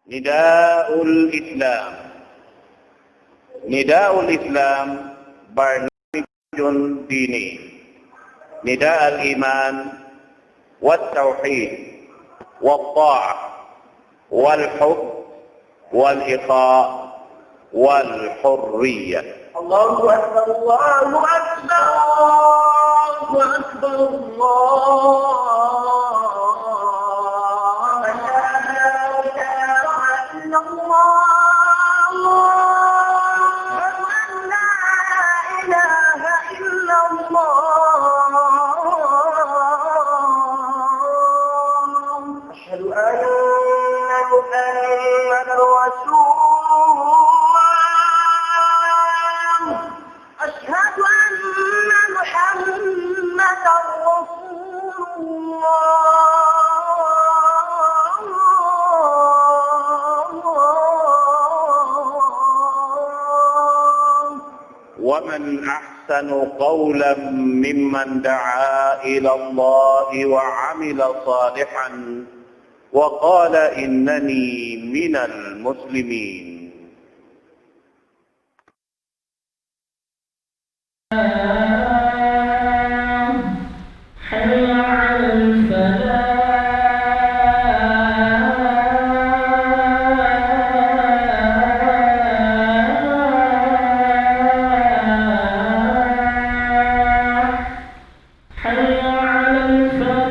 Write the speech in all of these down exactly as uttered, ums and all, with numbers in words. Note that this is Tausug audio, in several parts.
نداء الإسلام. نداء الإسلام برنامج ديني. نداء الإيمان والتوحيد والطاعة والحب والإخاء والحرية. الله أكبر، الله أكبر، الله أكبر، الله أكبر. أشهد أن لا إله إلا الله. أشهد أن لا إله إلا الله. أشهد أن محمدا رسول الله. أشهد أن محمدا رسول الله. ومن أحسن قولا ممن دعا إلى الله وعمل صالحا وقال إنني من المسلمين. حي على الفلاح. حي على الفلاح.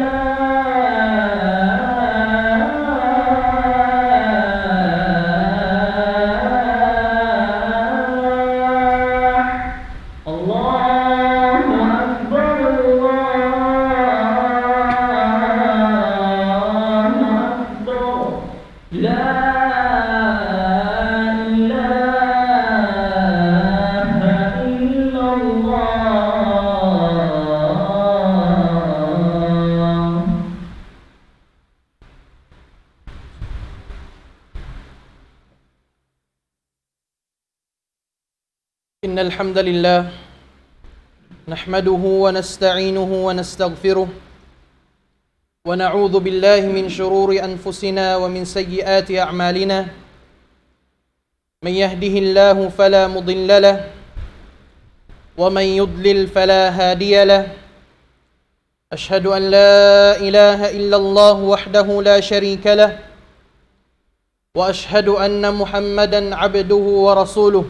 الله أكبر، الله أكبر. لا إله إلا الله. إن الحمد لله نحمده ونستعينه ونستغفره، ونعوذ بالله من شرور أنفسنا ومن سيئات أعمالنا. من يهده الله فلا مضل له، ومن يضلل فلا هادي له. أشهد أن لا إله إلا الله وحده لا شريك له، وأشهد أن محمدا عبده ورسوله.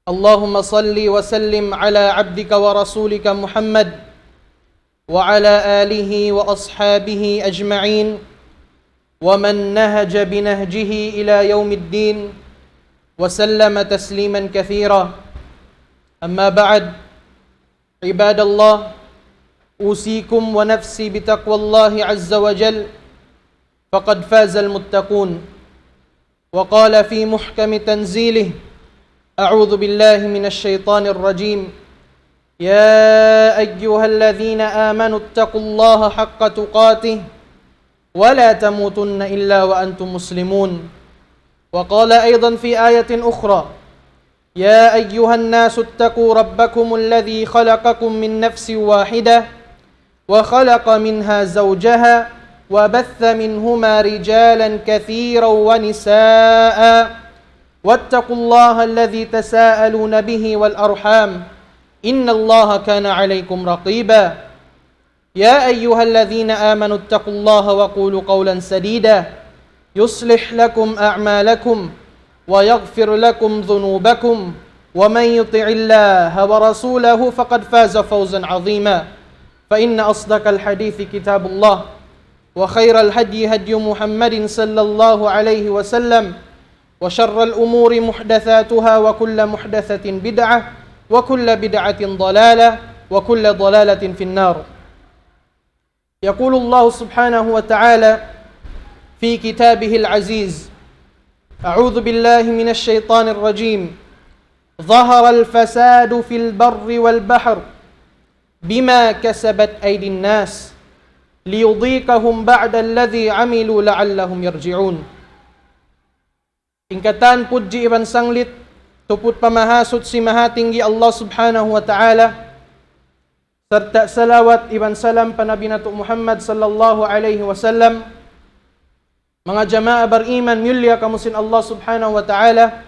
اللهم صل وسلم على عبدك ورسولك محمد وعلى آله وأصحابه أجمعين ومن نهج بنهجه إلى يوم الدين وسلم تسليما كثيرا. أما بعد، عباد الله، أوصيكم ونفسي بتقوى الله عز وجل، فقد فاز المتقون. وقال في محكم تنزيله: أعوذ بالله من الشيطان الرجيم. يا أيها الذين آمنوا اتقوا الله حق تقاته ولا تموتن إلا وأنتم مسلمون. وقال أيضا في آية أخرى: يا أيها الناس اتقوا ربكم الذي خلقكم من نفس واحدة وخلق منها زوجها وبث منهما رجالا كثيرا ونساء واتقوا الله الذي تساءلون به والأرحام إن الله كان عليكم رقيبا. يا أيها الذين آمنوا اتقوا الله وقولوا قولا سديدا يصلح لكم أعمالكم ويغفر لكم ذنوبكم ومن يطع الله ورسوله فقد فاز فوزا عظيما. فإن أصدق الحديث كتاب الله وخير الهدي هدي محمد صلى الله عليه وسلم وشر الأمور محدثاتها وكل محدثة بدعة وكل بدعة ضلالة وكل ضلالة في النار. يقول الله سبحانه وتعالى في كتابه العزيز: أعوذ بالله من الشيطان الرجيم. ظهر الفساد في البر والبحر بما كسبت أيدي الناس ليذيقهم بعض الذي عملوا لعلهم يرجعون. In katan pudji iban sanglit, tuput pa Mahasuchi Mahatinggi Allah Subhanahu wa Ta'ala, sarta' salawat iban salam pa Nabi natu' Muhammad sallallahu alayhi wasallam. Manga jamaa bariman, miyulliya kamu sin Allah Subhanahu wa Ta'ala,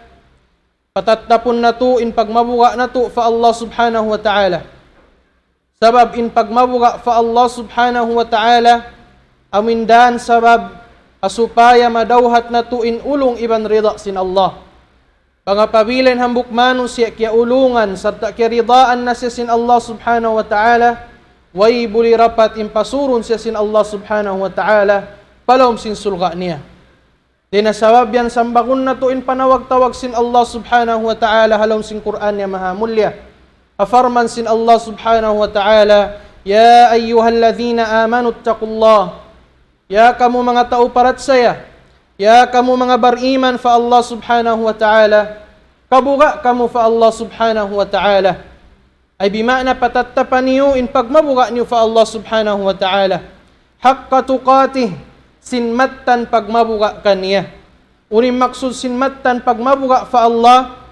patattapun natu' in pagmabuga' natu' pa Allah Subhanahu wa Ta'ala. Sabab in pagmabuga' pa Allah Subhanahu wa Ta'ala, amu in dan sabab, ha supaya madawhat natu' in ulung iban rida sin Allah. Bang apabila in hambuuk manusiya' kiyaulungan sarta' kiyaridaan na siya sin Allah Subhanahu wa Ta'ala, way buli rapat in pasurun siya sin Allah Subhanahu wa Ta'ala pa lawm sin surga' niya. Dayn ha sabab yan, sambagun natu' in panawag-tawag sin Allah Subhanahu wa Ta'ala ha lawm sin Qur'an niya mahamulliya. Ha parman sin Allah Subhanahu wa Ta'ala, يا أيها الذين آمنوا اتقوا الله. Ya kamu manga tau parachaya, ya kamu manga bariman pa Allah Subhanahu wa Ta'ala, kabuga' kamu pa Allah Subhanahu wa Ta'ala. Ay bima'na patattapa niyu in pagmabuga' niyu pa Allah Subhanahu wa Ta'ala. حق تقاته, sin mattan pagmabuga' kaniya. Unu in maksud sin mattan pagmabuga' pa Allah,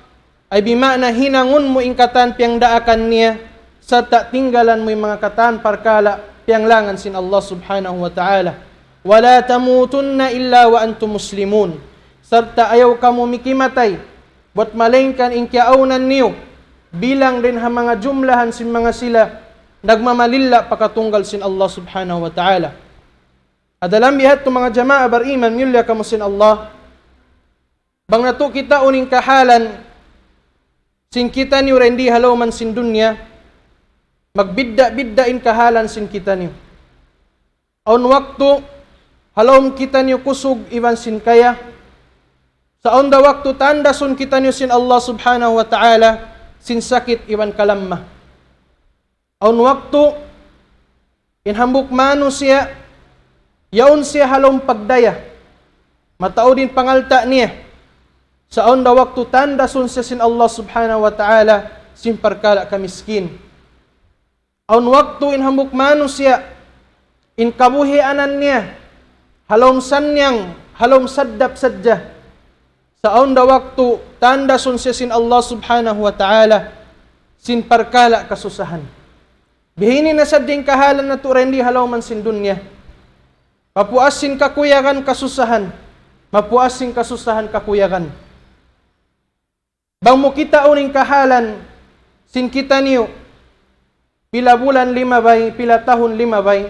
ay bima'na hinangun mu in katan piyangdaakan niya, sarta' tinggalan mu in manga katan parkala' piyanglangan sin Allah Subhanahu wa Ta'ala. ولا تموتن إلا وأنتم مسلمون. Sarta' ayaw kamu mikimatay, buwat malaingkan in kiyaawnan niyu, bilang dayn ha manga jumlahan sin manga sila nagmamalilla' pa katunggal sin Allah Subhanahu wa Ta'ala. Ha dalam biya' hādtu manga jamaa bariman, miyulliya kamu sin Allah. Bang natu' kitaun in kahalan sin kitaniyu dayn di ha lawm sin dunya, magbidda'-bidda' in kahalan sin kitaniyu. Awn waktu, ha lawm kitaniyu kusug iban sin kaya. Sa' awn da waktu tandasun kitaniyu sin Allah Subhanahu wa Ta'ala sin sakit iban kalamma. Awn waktu, in hambuuk manusiya', yaun siya ha lawm pagdaya. Mataud in pangalta' niya. Sa' awn da waktu tandasun siya sin Allah Subhanahu wa Ta'ala sin parkala' kamiskin. Awn waktu in hambuuk manusiya', in kabuhianan niya, ha lawm sannyang, ha lawm saddap sadja. Sa' awn da waktu tandasun siya sin Allah Subhanahu wa Ta'ala sin parkala' kasusahan. Bihaini na sadja in kahalan natu' dayn di ha lawm sin dunya. Mapuas sin kakuyagan kasusahan, mapuas sin kasusahan kakuyagan. Bang mu kitaun in kahalan sin kitaniyu, pila bulan limabay, pila tahun limabay,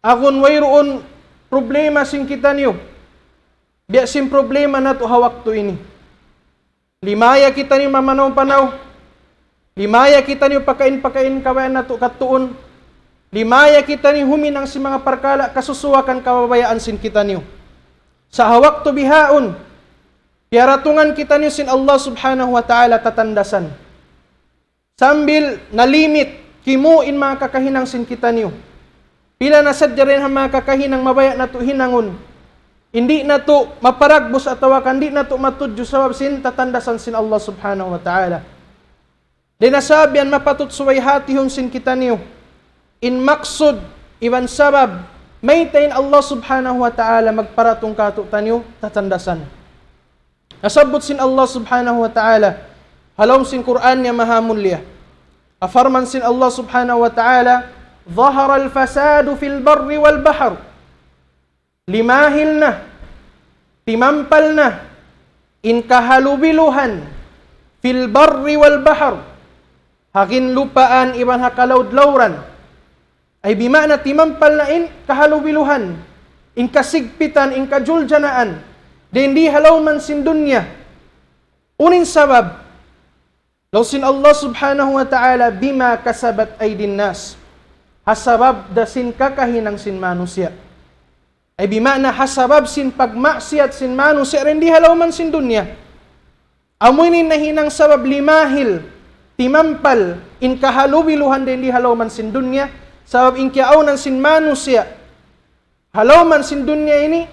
agun wayruun problema sin kitaniyu, biya' sin problema natu' ha waktu ini. Limaya kitaniyu mamanaw-panaw. Limaya kitaniyu pakain-pakain kabayaan natu' katuun. Limaya kitaniyu huminang sin manga parkala' kasusuwakan kabayaan sin kitaniyu. Sa' ha waktu bihaun, piyaratungan kitaniyu sin Allah Subhanahu wa Ta'ala tatandasan. Sambil nalimit, kimu' in manga kakahinang sin kitaniyu. Pila na sadja dayn ha manga kakahinang mabaya' natu' hinangun. Di' natu' maparagbus atawa kan di' natu' matudju sabab sin tatandasan sin Allah Subhanahu wa Ta'ala. Dayn ha sabab yan mapatut subay hatihun sin kitaniyu in maksud iban sabab mayta' in Allah Subhanahu wa Ta'ala magparatung kātu'niyu tatandasan. Nasabbut sin Allah Subhanahu wa Ta'ala ha lawm sin Qur'an niya mahamulliya. Ha parman sin Allah Subhanahu wa Ta'ala, ظهر الفساد في البر والبحر. Limahil na, timampal na, in kahalubiluhan, في البر والبحر. Ha ginlupaan iban ha kalaud-lauran. Ay bima'na timampal na in kahalubiluhan, in kasigpitan, in kajuljanaan, dayn di ha lawm sin dunya. Unu in sabab? Laung sin Allah Subhanahu wa Ta'ala, بما كسبت أيدي الناس. Ha sabab da sin kakahinang sin manusiya'. Ay bima'na ha sabab sin pagmaksiyat sin manusiya' dayn di ha lawm sin dunya. Amu ini in nahinang sabab limahil, timampal, in kahalubiluhan dayn di ha lawm sin dunya, sabab in kiyaawnan sin manusiya' ha lawm sin dunya ini,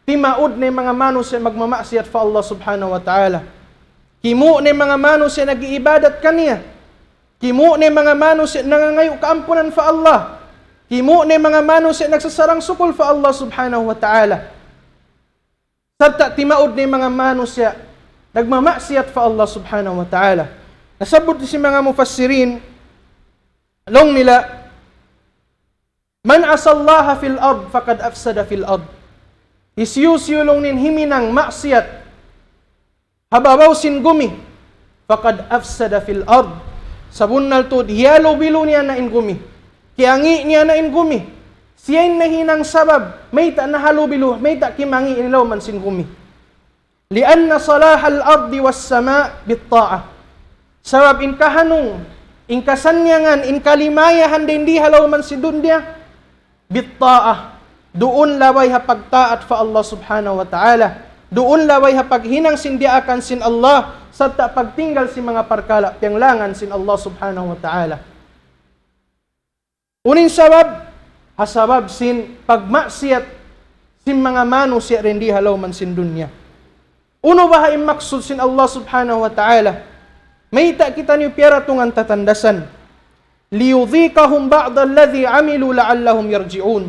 timaud na in manga manusiya' magmamaksiyat pa Allah Subhanahu wa Ta'ala. Kimu' na in manga manusiya' nag-iibadat kaniya. Kimu' na in manga manusiya' nangangayu' kaampunan pa Allah. Kimu' na in manga manusiya' nagsasarang-sukul pa Allah Subhanahu wa Ta'ala. Sarta' timaud na in manga manusiya' nagmamaksiyat pa Allah Subhanahu wa Ta'ala. Nasabbut sin manga mufassirin, laung nila, من عصى الله في الأرض فقد أفسد في الأرض. hisiyu-siyu laung niya in himinang maksiyat ha babaw sin gumi, فقد أفسد في الأرض, sabunnal tuud hiyalubilu niya na in gumi, kiyangi' niya na in gumi. Siya in nahinang sabab mayta' nahalubilu, mayta' kimangi' in lawm sin gumi. لأن صلاح الأرض والسماء بالطاعة. Sabab in kahanung, in kasannyangan, in kalimayahan dayn di ha lawm sin dunya, بالطاعة. Duun labay ha pagtaat pa Allah Subhanahu wa Ta'ala. Duun labay ha paghinang sin diyaakan sin Allah, sarta' pagtinggal sin manga parkala' piyanglangan sin Allah Subhanahu wa Ta'ala. Unu in sabab? Ha sabab sin pagmaksiyat sin manga manusiya' dayn di ha lawm sin dunya. Unu baha' in maksud sin Allah Subhanahu wa Ta'ala? Mayta' kitaniyu piyaratungan tatandasan? ليذيقهم بعض الذي عملوا لعلهم يرجعون.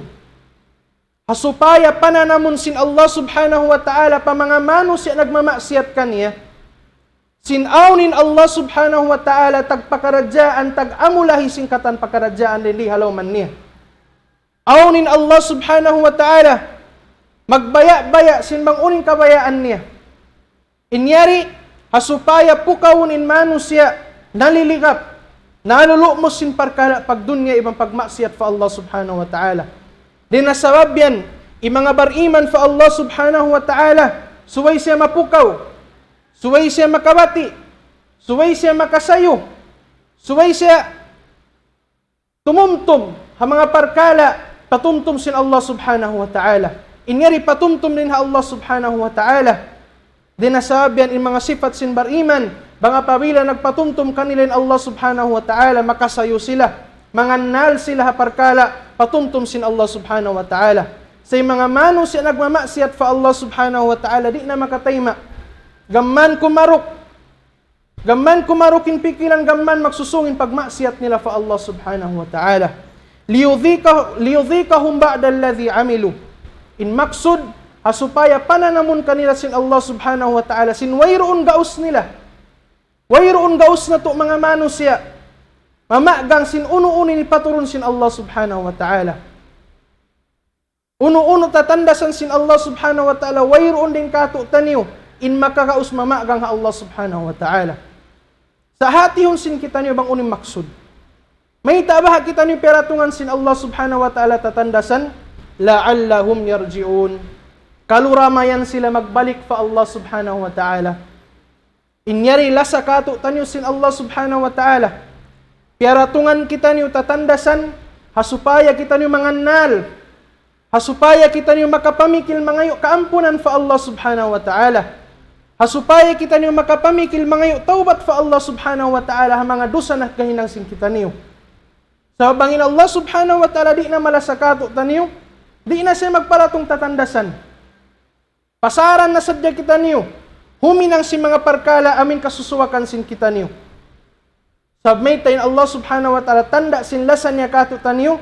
Ha supaya pananamun sin Allah Subhanahu wa Ta'ala pa manga manusiya' nagmamaksiyat kaniya, sin awn in Allah Subhanahu wa Ta'ala tagpakaradjaan, tag-amulahi sin katan pakaradjaan dayn di ha lawm niya. Awn in Allah Subhanahu wa Ta'ala magbaya'-baya' sin bang unu in kabayaan niya. In yari, ha supaya pukawun in manusiya' naliligap, nalulumus sin parkala' pagdunya iban pagmaksiyat pa Allah Subhanahu wa Ta'ala. Dayn ha sabab yan, in manga bariman pa Allah Subhanahu wa Ta'ala, subay siya mapukaw, subay siya makabati', subay siya makasayu, subay siya tumumtum ha manga parkala' patumtum sin Allah Subhanahu wa Ta'ala. In yari patumtum dayn ha Allah Subhanahu wa Ta'ala. Dayn ha sabab yan in manga sipat sin bariman, bang apabila nagpatumtum kanila in Allah Subhanahu wa Ta'ala, makasayu sila, mangannal sila ha parkala' patumtum sin Allah Subhanahu wa Ta'ala. Sa' in manga manusiya' nagmamaksiyat pa Allah Subhanahu wa Ta'ala, di' na makatayma'. Gam mayan kumaruk, gam mayan kumaruk in pikilan, gam mayan magsusung in pagmaksiyat nila pa Allah Subhanahu wa Ta'ala. ليذيقه-، ليذيقهم بعض الذي عملوا. In maksud, ha supaya pananamun kanila sin Allah Subhanahu wa Ta'ala sin wayruun gaus nila. Wayruun gaus natu' manga manusiya' mamagang sin unu-unu in hipaturun sin Allah Subhanahu wa Ta'ala. Unu-unu tatandasan sin Allah Subhanahu wa Ta'ala, wayruun dayn kātu'niyu in makagaus mamagang ha Allah Subhanahu wa Ta'ala. Sa' hātihun sin kitaniyu bang unu in maksud. Mayta' baha' kitaniyu piyaratungan sin Allah Subhanahu wa Ta'ala tatandasan? لعلهم يرجعون. Karna' mayan sila magbalik pa Allah Subhanahu wa Ta'ala. In yari lasa kātu'niyu sin Allah Subhanahu wa Ta'ala. Piyaratungan kitaniyu tatandasan, ha supaya kitaniyu mangannal, ha supaya kitaniyu makapamikil mangayu' kaampunan pa Allah Subhanahu wa Ta'ala. Ha supaya kitaniyu makapamikil mangayu' tawbat pa Allah Subhanahu wa Ta'ala ha manga dusa nakahinang sin kitaniyu. Sabab bang in Allah Subhanahu wa Ta'ala di' na malasa kātu'niyu, di' na siya magparatung tatandasan. Pasaran na sadja kitaniyu huminang sin manga parkala' amuin kasusuwakan sin kitaniyu. Sabab mayta', in Allah Subhanahu wa Ta'ala tanda' sin lasa niya kātu'niyu,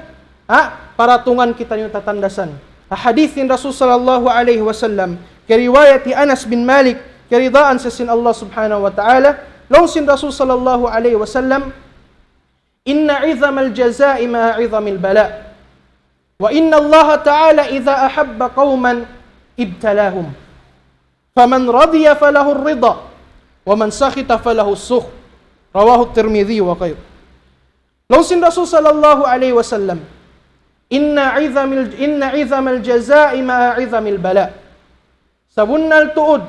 ha, paratungan kitaniyu tatandasan. Ha hadith sin Rasul sallallahu alayhi wasallam, kiyariwayat hi Anas bin Malik, kiyaridaan siya sin Allah Subhanahu wa Ta'ala, laung sin Rasul sallallahu alayhi wasallam, إن عظم الجزاء مع عظم البلاء، وإن الله تعالى إذا أحب قوما ابتلاهم، فمن رضي فله الرضا، ومن سخط فله السخط. رواه الترمذي وغيره. Laung sin Rasul sallallahu alayhi wasallam, إن عظم ال-، إن عظم الجزاء مع عظم البلاء. Sabunnal tuud,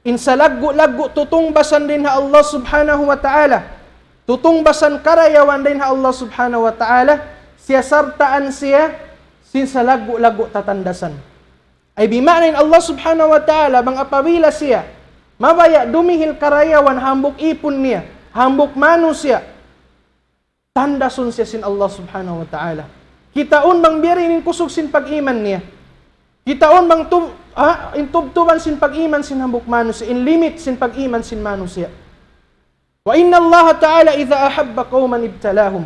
in salaggu'-laggu' tutungbasan dayn ha Allah Subhanahu wa Ta'ala, tutungbasan karayawan dayn ha Allah Subhanahu wa Ta'ala, siyasartaan siya sin salaggu'-laggu' tatandasan. Ay bima'na in Allah Subhanahu wa Ta'ala, bang apabila siya mabaya' dumihil karayawan hambuuk ipun niya, hambuuk manusiya', tandasun siya sin Allah Subhanahu wa Ta'ala. Kitaun bang biya' diin in kusug sin pag-iman niya. Kitaun bang tub-, ha, in tubtuban sin pag-iman sin hambuuk manusiya', in limit sin pag-iman sin manusiya'. وإن الله تعالى إذا أحب قوما ابتلاهم.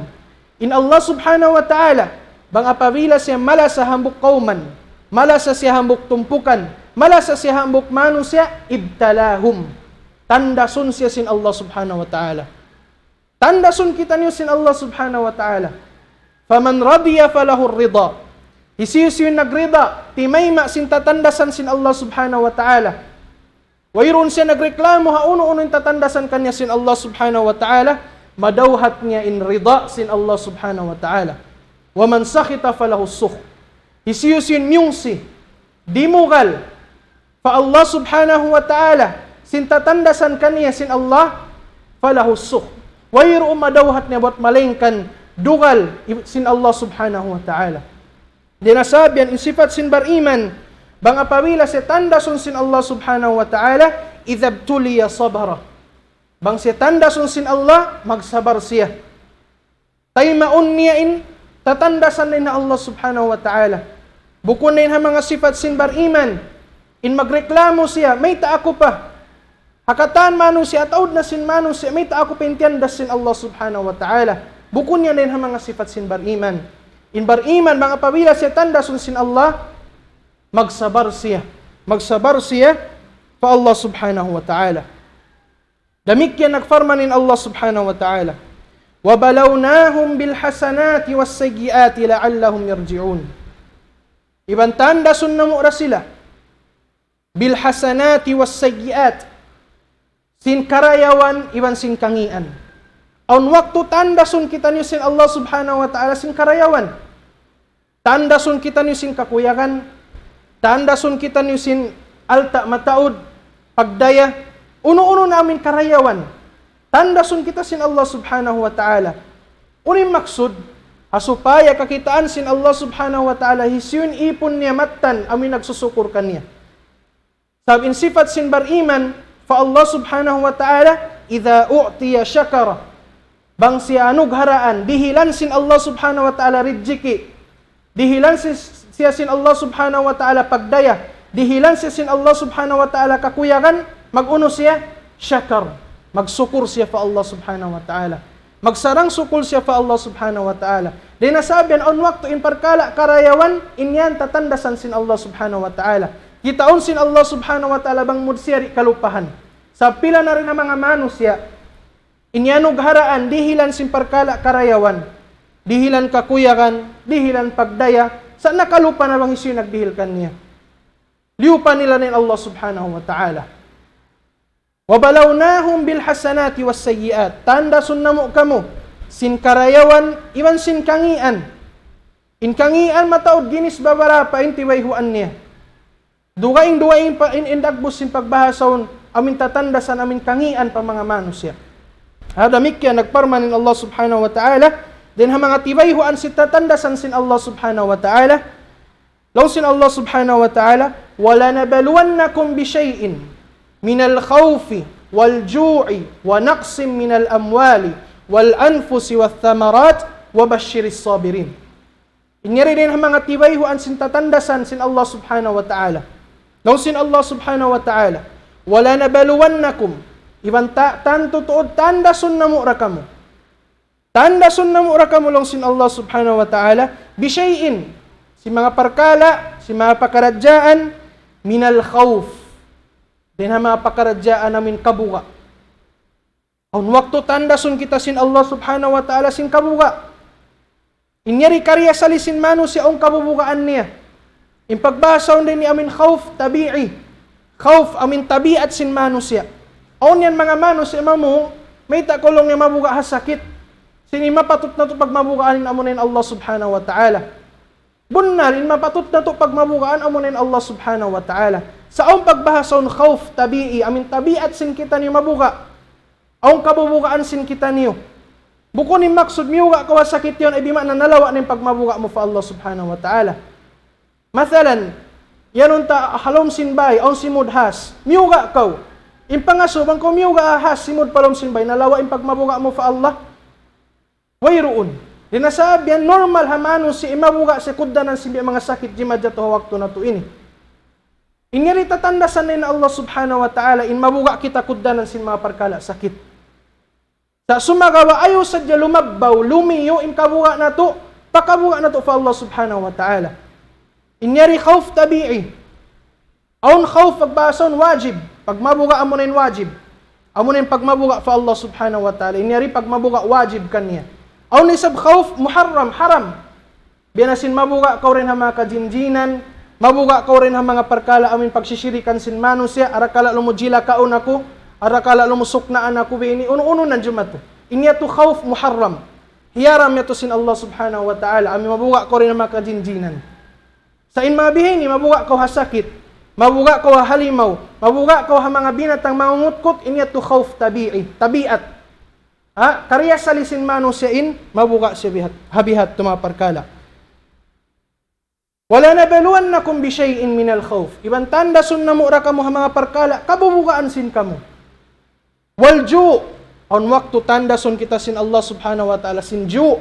In Allah Subhanahu wa Ta'ala, bang apabila siya malasa hambuuk kawman, malasa siya hambuuk tumpukan, malasa siya hambuuk manusiya', ابتلاهم. Tandasun siya sin Allah Subhanahu wa Ta'ala. Tandasun kitaniyu sin Allah Subhanahu wa Ta'ala. فمن رضي فله الرضا. Hisiyu-siyu in nagrida, timayma' sin tatandasan sin Allah subhanahu wa ta'ala. Wayruun siya nagreklamo ha unu-unu in tatandasan kaniya sin Allah subhanahu wa ta'ala, madawhat niya in rida sin Allah subhanahu wa ta'ala. ومن سخط فله السخط. Hisiyu-siyu in miyungsi, dimugal, pa Allah subhanahu wa ta'ala, sin tatandasan kaniya sin Allah, فله السخط. Wayruun madawhat niya bat malaingkan dugal i-, sin Allah subhanahu wa ta'ala. Di' na sabab yan in sipat sin bariman, bang apabila siya tandasun sin Allah subhanahu wa ta'ala, إذا ابتلي صبر. Bang siya tandasun sin Allah, magsabar siya. Taymaun niya in tatandasan dayn ha Allah subhanahu wa ta'ala. Bukun dayn ha manga sipat sin bariman, in magreklamo siya, "Mayta' aku pa? Ha katan manusiya', ataud na sin manusiya', mayta' aku pa in tiyandas sin Allah subhanahu wa ta'ala?" Bukun yan dayn ha manga sipat sin bariman. In bariman, bang apabila siya tandasun sin Allah, magsabar siya. Magsabar siya pa Allah subhanahu wa ta'ala. Damikkiyan nagparman in Allah subhanahu wa ta'ala, وبلوناهم بالحسنات والسيئات لعلهم يرجعون. Iban tandasun namu' da sila, بالحسنات والسيئات, sin karayawan iban sin kangīan. Awn waktu tandasun kitaniyu sin Allah subhanahu wa ta'ala sin karayawan. Tandasun kitaniyu sin kakuyagan, tandasun kitaniyu sin alta' mataud, pagdaya, unu-unu na amin karayawan. Tandasun kita sin Allah subhanahu wa ta'ala. Unu in maksud, ha supaya kakitaan sin Allah subhanahu wa ta'ala, hisiyu in ipun niya mattan, amin nagsusukur kaniya. Sabab in sipat sin bariman pa Allah subhanahu wa ta'ala, إذا أعطي شكر. Bang siya anugharaan, dihilan sin Allah subhanahu wa ta'ala rijiki, dihilan si-, siya sin Allah subhanahu wa ta'ala pagdaya, dihilan siya sin Allah subhanahu wa ta'ala kakuyagan, mag-unu siya? Shakar. Magsukur siya pa Allah subhanahu wa ta'ala. Magsarang-sukul siya pa Allah subhanahu wa ta'ala. Di' na sabab yan, awn waktu in parkala' karayawan, in yan tatandasan sin Allah subhanahu wa ta'ala. Kitaun sin Allah subhanahu wa ta'ala bang mud siya di' kalupahan. Sa' pila na dayn ha manga manusiya', in iyanugharaan, dihilan sin parkala' karayawan, dihilan kakuyagan, dihilan pagdaya, sa' nakalupa na bang hisiyu in nagdihil kaniya. Liyupa nila in Allah subhanahu wa ta'ala. وبلوناهم بالحسنات والسيئات. Tandasun namu' kamu sin karayawan iban sin kangīan. In kangīan mataud ginis babarapa in tibayhuan niya. Dugaing-dugaing pa in, in dagbus sin pagbahasahun, amin tatandasan, amin kangīan pa manga manusiya'. Ha, damikkiyan nagparman in Allah subhanahu wa ta'ala, dayn ha manga tibayhuan sin tatandasan sin Allah subhanahu wa ta'ala, laung sin Allah subhanahu wa ta'ala, ولنبلونكم بشيء من الخوف والجوع ونقص من الأموال والأنفس والثمرات وبشر الصابرين. In yari dayn ha manga tibayhuan sin tatandasan sin Allah subhanahu wa ta'ala. Laung sin Allah subhanahu wa ta'ala, ولنبلونكم, iban ta-, tantu tuud tandasun namu' da kamu. Tandasun namu' da kamu laung sin Allah subhanahu wa ta'ala, بشيء, sin manga parkala', sin manga pakaradjaan, من الخوف. Dayn ha manga pakaradjaan amin kabuga'. Awn waktu tandasun kita sin Allah subhanahu wa ta'ala sin kabuga'. In yari karna' asal sin manusiya' awn kabubugaan niya. In pagbahasahun dayn ha amin khawf tabi'i. Khawf amin tabiat sin manusiya'. Awn yan manga manusiya' mamu, mayta' kaw laung niya mabuga' ha sakit. Sin mapatut natu' pagmabugaan in amuna in Allah subhanahu wa ta'ala. Bunnal in mapatut natu' pagmabugaan amuna in Allah subhanahu wa ta'ala. Sa' awn pagbahasahun khawf tabi'i, amin tabiat sin kitaniyu mabuga'. Awn kabubugaan sin kitaniyu. Bukun in maksud miyuga' kaw ha sakit yan, ay di' maana nalawa' na in pagmabuga' mu pa Allah subhanahu wa ta'ala. Mathalan, yan unta' ha lawm sin bay, awn simud has. Miyuga' kaw. In pangasubu bang kaw miyuga' ha has, simud pa lawm sin bay, nalawa' in pagmabuga' mu pa Allah. Wayruun. Di' na sabab yan normal ha manusiya' in mabuga' siya kugdanan sin biya' manga sakit jimatu ha waktu natu' ini. In yari tatandasan na in Allah subhanahu wa ta'ala, in mabuga' kita kugdanan sin manga parkala' sakit. Sa' sumagawa' ayaw sadja lumabbaw, lumiyu in kabuga' natu', pakabuga' natu' pa Allah subhanahu wa ta'ala. In yari khawf tabi'i. Awn khawf pagbahasahun wajib, pagmabuga' amuna in wajib. Amuna in pagmabuga' pa Allah subhanahu wa ta'ala. In yari pagmabuga' wajib kaniya. Awn isab khawf muharram, haram. Biya' na sin mabuga' kaw dayn ha manga kajinjinan, mabuga' kaw dayn ha manga parkala' amu in pagsisirikan sin manusiya', arakala' laung mu jilakaun aku, arakala' laung mu suknaan aku, biya' ini, unu-unu na jumatu. In yadtu khawf muharram. Hiyaram yadtu sin Allah Subhanahu wa Ta'ala, amu in mabuga' kaw dayn ha manga kajinjinan. Sa' in manga biha ini, mabuga' kaw ha sakit, mabuga' kaw ha halimaw, mabuga' kaw ha manga binatang mangungutkut, in yadtu khawf tabi'i, tabiat. Ha, karna' asal sin manusiya' in mabuga' siya biha', ha biha' yadtu manga parkala'. وَلَنَبْلُوَنَّكُم بِشَيْءٍ مِّنَ الْخَوْفِ. Iban tandasun namu' da kamu ha manga parkala' kabubugaan sin kamu. وَالْجُوعِ. Awn waktu tandasun kita sin Allah Subhanahu wa Ta'ala sin ju',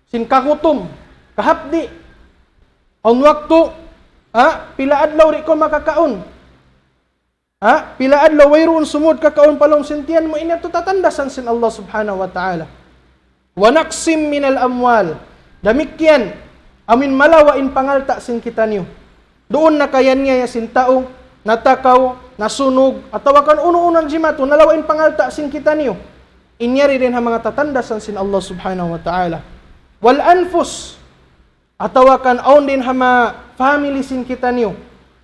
sin kagutum, kahapdi'. Awn waktu, ha, pila adlaw di' kaw makakaun. Ha? Pila adlaw wayruun sumud kakaun pa lawm sin tiyan mu, in yadtu tatandasan sin Allah Subhanahu wa Ta'ala. وَنَقْصٍ مِّنَ الْأَمْوَالِ. Damikkiyan, amu in malawa' in pangalta' sin kitaniyu. Duun na kiyaniaya sin tau, natakaw, nasunug, atawa kan unu-unu na jimatu, nalawa' in pangalta' sin kitaniyu. In yari dayn ha manga tatandasan sin Allah Subhanahu wa Ta'ala. وَالْأَنفُسِ. Atawa kan awn dayn ha manga family sin kitaniyu,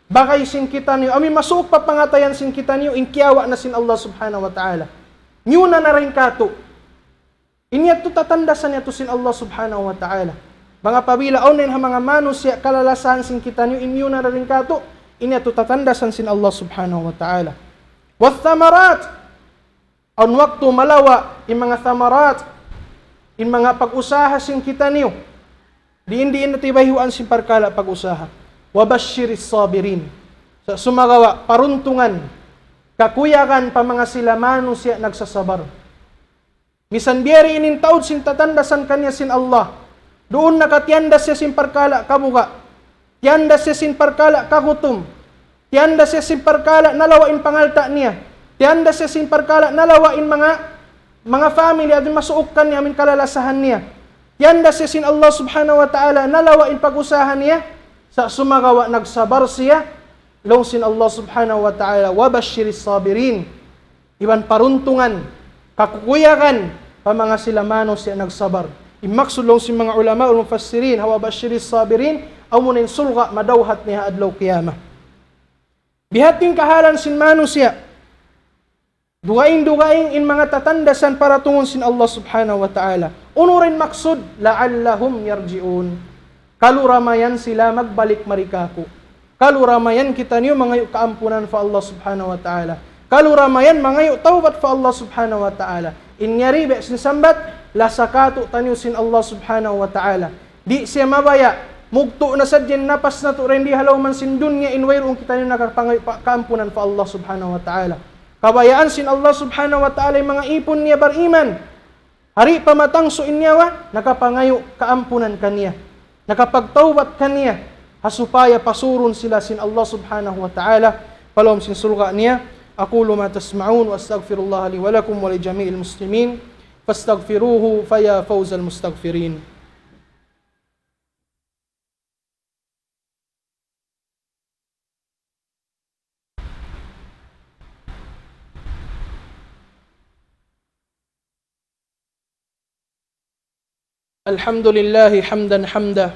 bagay sin kitaniyu, amu in masuuk pa pangatayan sin kitaniyu, in kiyawa' na sin Allah Subhanahu wa Ta'ala. Miyuna na dayn kātu'. In yadtu tatandasan yadtu sin Allah Subhanahu wa Ta'ala. Bang apabila awn dayn ha manga manusiya' kalalasahan sin kitaniyu, in miyuna na dayn kātu', in yadtu tatandasan sin Allah Subhanahu wa Ta'ala. وَالثَّمَرَاتِ. Awn waktu malawa' in manga thamarat, in manga pag-usaha sin kitaniyu. Diin-diin na tibayhuan sin parkala' pag-usaha. وَبَشِّرِ الصَّابِرِينَ. Sa' sumagawa', paruntungan, kakuyagan pa manga sila manusiya' nagsasabar. Misan biya' diin in taud sin tatandasan kaniya sin Allah. Duun na katiyandas siya sin parkala' kabuga'. Tiyandas siya sin parkala' kagutum. Tiyandas siya sin parkala' nalawa' in pangalta' niya. Tiyandas siya sin parkala' nalawa' in manga, manga family amu in masuuk kaniya, amu in kalalasahan niya. Tiyandas siya sin Allah Subhanahu wa Ta'ala nalawa' in pag-usaha niya. Sa' sumagawa' nagsabar siya. Laung sin Allah Subhanahu wa Ta'ala, وَبَشِّرِ الصَّابِرِينَ. Iban paruntungan, kakukuyagan, pa manga sila manusiya' nagsabar. In maksud laung sin manga ulama, al-mufassirin, ha وَبَشِّرِ الصَّابِرِينَ, amuna in surga' madawhat niya ha adlaw qiyamah. Biha' yadtu in kahalan sin manusiya'. Dugaing-dugaing in manga tatandasan paratungun sin Allah Subhanahu wa Ta'ala. Unu in maksud, لَعَلَّهُمْ يَرْجِعُونَ. Kaluramayan sila magbalik mari kāku'. Kaluramayan kitaniyu mangayu' kaampunan pa Allah Subhanahu wa Ta'ala. Kaluramayan mangayu' tawbat pa Allah Subhanahu wa Ta'ala. In yari biya' sin sambat, lasa kātu'niyu sin Allah Subhanahu wa Ta'ala. Di' siya mabaya', mugtu' na sadja in napas natu' dayn di ha lawm sin dunya in wayruun kitaniyu nakapangayu' pa, kaampunan pa Allah Subhanahu wa Ta'ala. Kabayaan sin Allah Subhanahu wa Ta'ala in manga ipun niya bariman. Di' pa matangsu' in nyawa, nakapangayu' kaampunan kaniya. Nakapagtawbat kaniya. Ha supaya pasurun sila sin Allah Subhanahu wa Ta'ala pa lawm sin surga' niya. أقول ما تسمعون وأستغفر الله لي ولكم ولجميع المسلمين فاستغفروه فيا فوز المستغفرين. الحمد لله حمدا حمدا،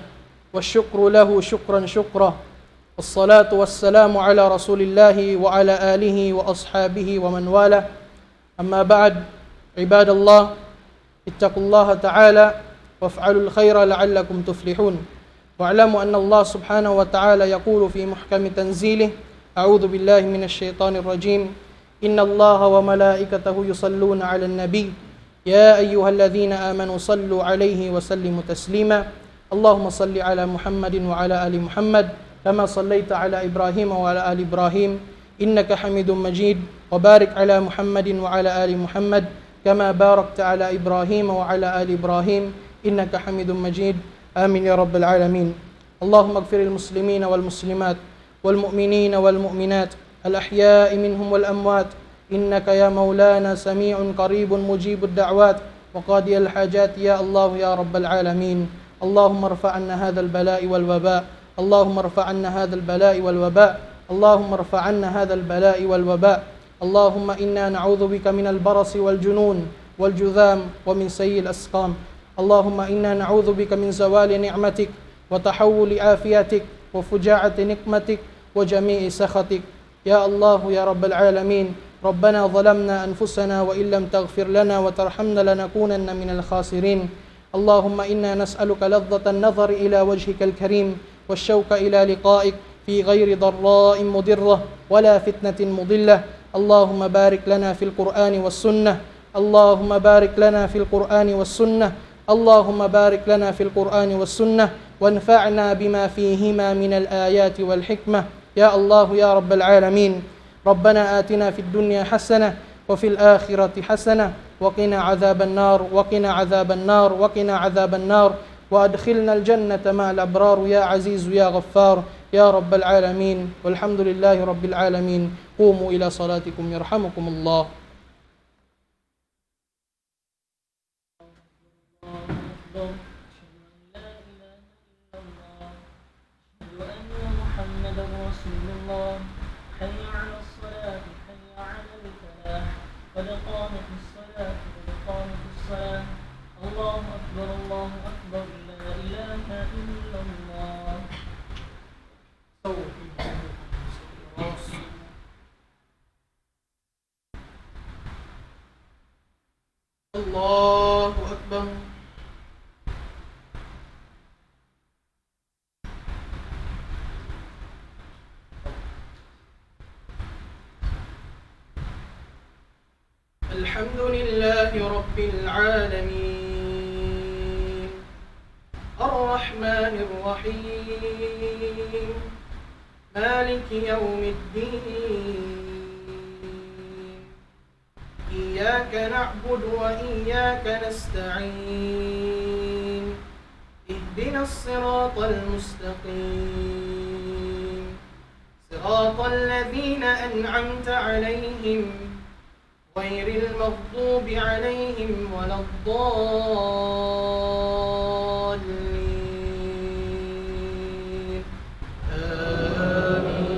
والشكر له شكرا شكرا، والصلاة والسلام على رسول الله وعلى آله وأصحابه ومن والاه. أما بعد، عباد الله، اتقوا الله تعالى وافعلوا الخير لعلكم تفلحون. واعلموا أن الله سبحانه وتعالى يقول في محكم تنزيله: أعوذ بالله من الشيطان الرجيم. إن الله وملائكته يصلون على النبي، يا أيها الذين آمنوا صلوا عليه وسلموا تسليما. اللهم صل على محمد وعلى آل محمد كما صليت على إبراهيم وعلى آل إبراهيم إنك حميد مجيد، وبارك على محمد وعلى آل محمد كما باركت على إبراهيم وعلى آل إبراهيم إنك حميد مجيد. آمين يا رب العالمين. اللهم اغفر للمسلمين والمسلمات والمؤمنين والمؤمنات الأحياء منهم والأموات، إنك يا مولانا سميع قريب مجيب الدعوات وقاضي الحاجات يا الله يا رب العالمين. اللهم ارفع عنا هذا البلاء والوباء. اللهم ارفع عنا هذا البلاء والوباء. اللهم ارفع عنا هذا البلاء والوباء. اللهم إنا نعوذ بك من البرص والجنون والجذام ومن سيء الأسقام. اللهم إنا نعوذ بك من زوال نعمتك وتحول عافيتك وفجاءة نقمتك وجميع سخطك. يا الله يا رب العالمين، ربنا ظلمنا أنفسنا وإن لم تغفر لنا وترحمنا لنكونن من الخاسرين. اللهم إنا نسألك لذة النظر إلى وجهك الكريم والشوق إلى لقائك في غير ضراء مضرة ولا فتنة مضلة. اللهم بارك لنا في القرآن والسنة. اللهم بارك لنا في القرآن والسنة. اللهم بارك لنا في القرآن والسنة وانفعنا بما فيهما من الآيات والحكمة. يا الله يا رب العالمين، ربنا آتنا في الدنيا حسنة وفي الآخرة حسنة وقنا عذاب النار، وقنا عذاب النار، وقنا عذاب النار، وأدخلنا الجنة مع الأبرار يا عزيز يا غفار يا رب العالمين. والحمد لله رب العالمين. قوموا إلى صلاتكم يرحمكم الله. الله أكبر، الله أكبر. أشهد أن لا إله إلا الله. أشهد أن محمدا رسول الله. حي على الصلاة، حي على الفلاح. قد قامت الصلاة، قد قامت الصلاة. الله أكبر، الله أكبر. لا إله إلا الله. الله أكبر. الحمد لله رب العالمين. الرحمن الرحيم. مالك يوم الدين. إياك نعبد وإياك نستعين. اهدنا الصراط المستقيم. صراط الذين أنعمت عليهم غير المغضوب عليهم ولا الضالين. آمين.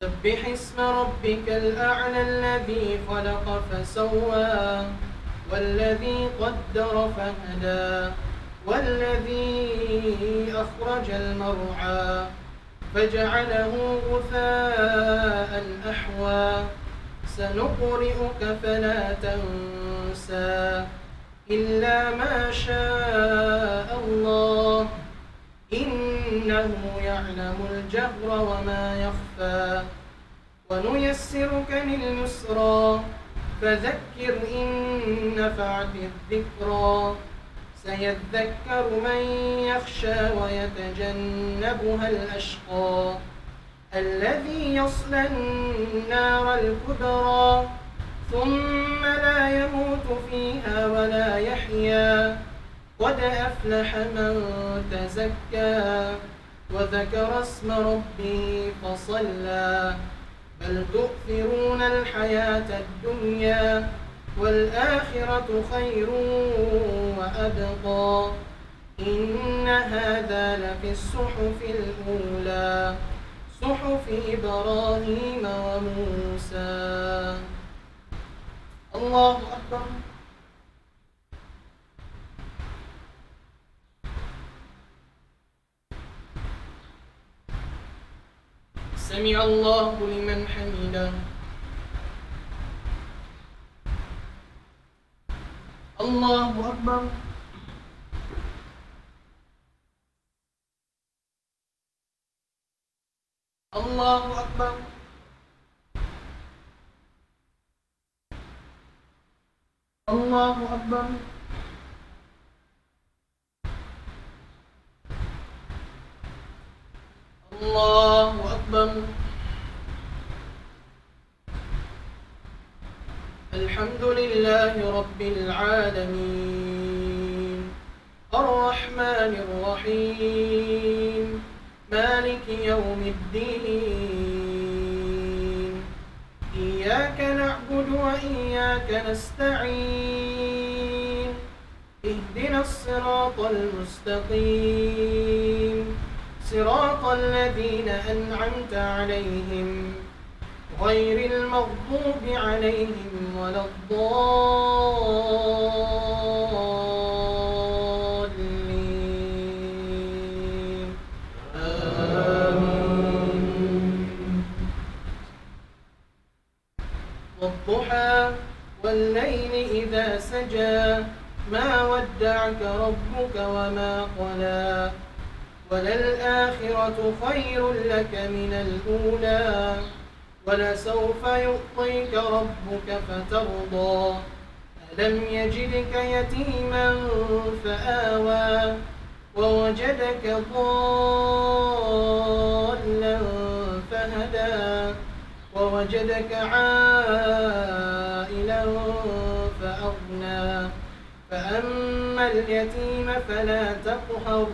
سبح اسم ربك الأعلى الذي خلق فسوى والذي قدر فهدى والذي أخرج المرعى فجعله غثاء أحوى. سنقرئك فلا تنسى إلا ما شاء الله إنه يعلم الجهر وما يخفى. ونيسرك لليسرى فذكر إن نفعت الذكرى. سيذكر من يخشى ويتجنبها الأشقى الذي يصلى النار الكبرى ثم لا يموت فيها ولا يحيا. قد أفلح من تزكى وذكر اسم ربه فصلى. بل تؤثرون الحياة الدنيا والآخرة خير وأبقى. إن هذا لفي الصحف الأولى صحف إبراهيم وموسى. الله أكبر. سمع الله لمن حمده. الله أكبر. الله أكبر. الله أكبر. الله أكبر. الحمد لله رب العالمين. الرحمن الرحيم. مالك يوم الدين. إياك نعبد وإياك نستعين. اهدنا الصراط المستقيم. صراط الذين أنعمت عليهم غير المغضوب عليهم ولا الضالين. آمين. والضحى والليل إذا سجى. ما ودعك ربك وما قلى. وللآخرة خير لك من الأولى. ولسوف يعطيك ربك فترضى. ألم يجدك يتيما فآوى. ووجدك ضالا فهدى. ووجدك عائلا فأغنى. فأما اليتيم فلا تقهر.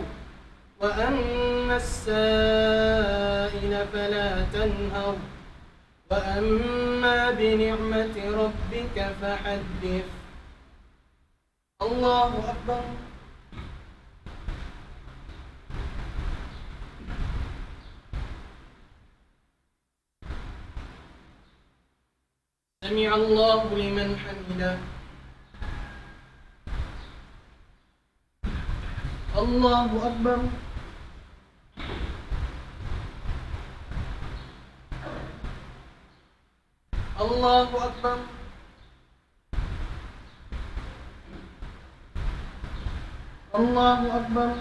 وأما السائل فلا تنهر. وأما بنعمة ربك فحدث. الله أكبر. سمع الله لمن حمده. الله أكبر. الله أكبر. الله أكبر.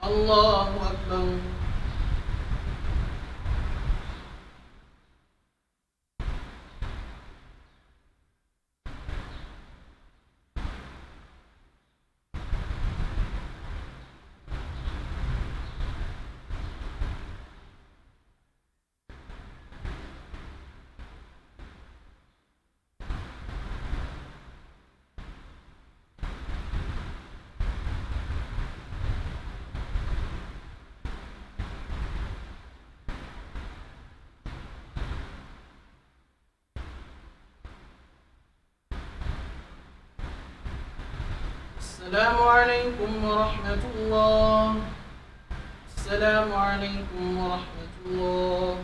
الله أكبر. السلام عليكم ورحمة الله. السلام عليكم ورحمة الله.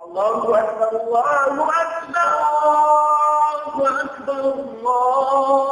الله أكبر، الله أكبر، الله أكبر، الله